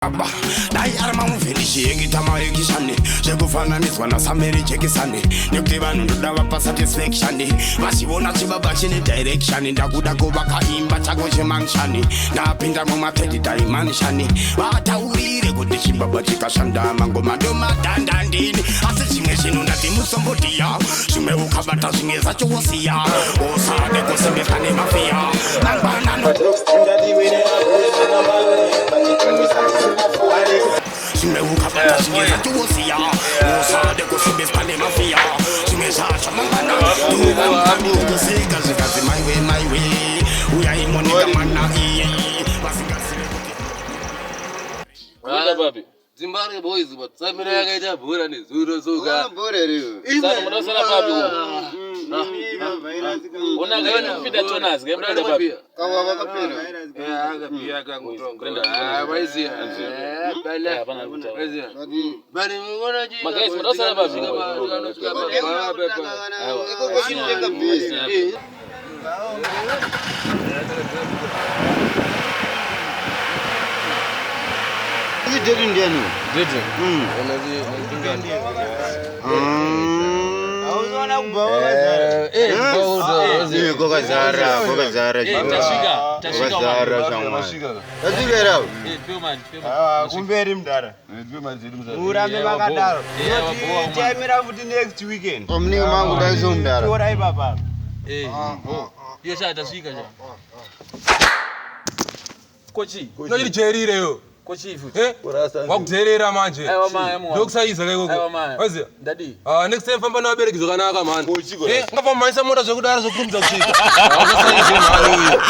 Baba, dai ari mamuvheni maekishani zvekufananidzwa nasameri jekisani nekuti vanhu ndoda vapa satisfaction vachiona chibaba chine direction ndakuda kuvaka imba chako chemanshani ndapinda mumathird dimension vataurire kuti chibaba chikashanda mangoma ndomadhandandini asi zvimwe zvinhu ndati musombotiya zvimwe ukabata zvimwe zvacho wosiya usade kusimbiswa nemafiya mangwanano zvimwe ukabata zvimwe zvacho wosiya usade kusimbiswa nemafiya zvimwe zvacho mangwana ndovanokuzika zvikanzi maiwe maiwe uyai monika mwana iye vasingazive kuti Kuenda papi? Zimbabwe boys but samira yakaita bhora nezuro soka. Bhora riyo. Saka munosara papi uko? Ona ngaenda kupinda toners, ngaenda kuenda papi? Kawa vakapera. Eh akapiya akangotonga. Ah waiziya. Eh bala. Hapana kutaura. Waiziya. Bali muona chi. Magays, munosara papi? Ikoko chinotenga bhizi. Izi date ndiani? Dede. Hauzoona kubva wakazara. Eh Eh, kwakazara, kwakazara. Eh, tasvika, tasvika Kwakazara mwana. shamwari. Tasvika here? Eh, piwe manje, piwe Ah, manje. kumberi mudhara. Murambe makadaro. Yeah, wabowa, man. Tichaimira futi next weekend. Pamunenge mangu daiso mudhara. Tora ipapa. Eh. Iyo sha tasvika sha. Kochi. Unochirijairireyo Kochi futi. Eh? Wakudherera manje. Aiwa maya mwa. Ndokusaiza Aiwa kaikoko. maya. Waziya? Ndadi. Ah, next time famba nevabereki zvakanaka mani. Eh, ungafamba mhanyisa mota zvekudaro zvokurumidza kusvika. Haungasaizi mhani uyu.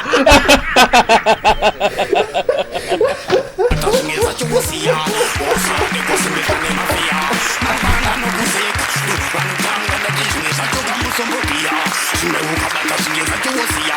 zvimwe zvacho wosiya usade kusimbiswa nemafiya mangwana nokuzeka vanotanga ndati zvimwe zvacho kamusombotiya zvimwe ukabata zvimwe zvacho wosiya